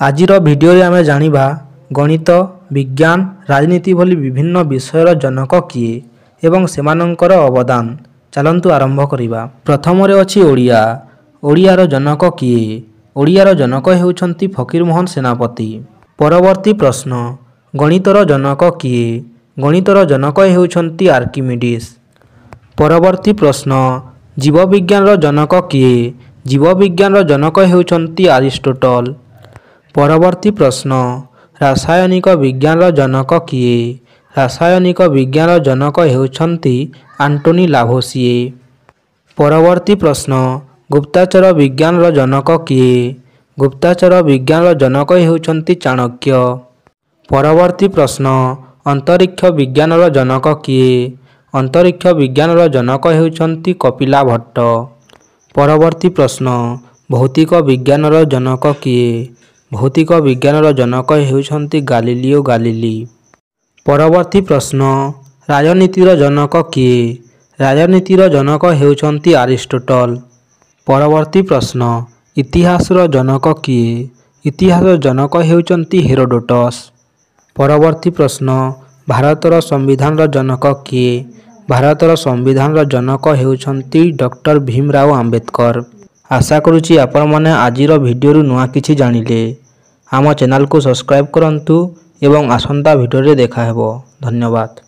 ଆଜିର ଭିଡ଼ିଓରେ ଆମେ ଜାଣିବା ଗଣିତ, ବିଜ୍ଞାନ, ରାଜନୀତି ଭଳି ବିଭିନ୍ନ ବିଷୟର ଜନକ କିଏ ଏବଂ ସେମାନଙ୍କର ଅବଦାନ। ଚାଲନ୍ତୁ ଆରମ୍ଭ କରିବା। ପ୍ରଥମରେ ଅଛି ଓଡ଼ିଆ। ଓଡ଼ିଆର ଜନକ କିଏ? ଓଡ଼ିଆର ଜନକ ହେଉଛନ୍ତି ଫକୀରମୋହନ ସେନାପତି। ପରବର୍ତ୍ତୀ ପ୍ରଶ୍ନ, ଗଣିତର ଜନକ କିଏ? ଗଣିତର ଜନକ ହେଉଛନ୍ତି ଆର୍କିମିଡ଼ିସ୍। ପରବର୍ତ୍ତୀ ପ୍ରଶ୍ନ, ଜୀବବିଜ୍ଞାନର ଜନକ କିଏ? ଜୀବବିଜ୍ଞାନର ଜନକ ହେଉଛନ୍ତି ଆରିଷ୍ଟୋଟଲ। ପରବର୍ତ୍ତୀ ପ୍ରଶ୍ନ, ରାସାୟନିକ ବିଜ୍ଞାନର ଜନକ କିଏ? ରାସାୟନିକ ବିଜ୍ଞାନର ଜନକ ହେଉଛନ୍ତି ଆଣ୍ଟୋନି ଲାଭୋସିଏ। ପରବର୍ତ୍ତୀ ପ୍ରଶ୍ନ, ଗୁପ୍ତଚର ବିଜ୍ଞାନର ଜନକ କିଏ? ଗୁପ୍ତଚର ବିଜ୍ଞାନର ଜନକ ହେଉଛନ୍ତି ଚାଣକ୍ୟ। ପରବର୍ତ୍ତୀ ପ୍ରଶ୍ନ, ଅନ୍ତରୀକ୍ଷ ବିଜ୍ଞାନର ଜନକ କିଏ? ଅନ୍ତରୀକ୍ଷ ବିଜ୍ଞାନର ଜନକ ହେଉଛନ୍ତି କପିଲା ଭଟ୍ଟ। ପରବର୍ତ୍ତୀ ପ୍ରଶ୍ନ, ଭୌତିକ ବିଜ୍ଞାନର ଜନକ କିଏ? ଭୌତିକ ବିଜ୍ଞାନର ଜନକ ହେଉଛନ୍ତି ଗାଲିଲିଓ ଗାଲିଲି। ପରବର୍ତ୍ତୀ ପ୍ରଶ୍ନ, ରାଜନୀତିର ଜନକ କିଏ? ରାଜନୀତିର ଜନକ ହେଉଛନ୍ତି ଆରିଷ୍ଟୋଟଲ। ପରବର୍ତ୍ତୀ ପ୍ରଶ୍ନ, ଇତିହାସର ଜନକ କିଏ? ଇତିହାସର ଜନକ ହେଉଛନ୍ତି ହେରୋଡୋଟସ୍। ପରବର୍ତ୍ତୀ ପ୍ରଶ୍ନ, ଭାରତର ସମ୍ବିଧାନର ଜନକ କିଏ? ଭାରତର ସମ୍ବିଧାନର ଜନକ ହେଉଛନ୍ତି ଡକ୍ଟର ଭୀମରାଓ ଆମ୍ବେଦକର। ଆଶା କରୁଛି ଆପଣମାନେ ଆଜିର ଭିଡ଼ିଓରୁ ନୂଆ କିଛି ଜାଣିଲେ। ଆମ ଚ୍ୟାନେଲକୁ ସବସ୍କ୍ରାଇବ୍ କରନ୍ତୁ ଏବଂ ଆସନ୍ତା ଭିଡ଼ିଓରେ ଦେଖାହେବ। ଧନ୍ୟବାଦ।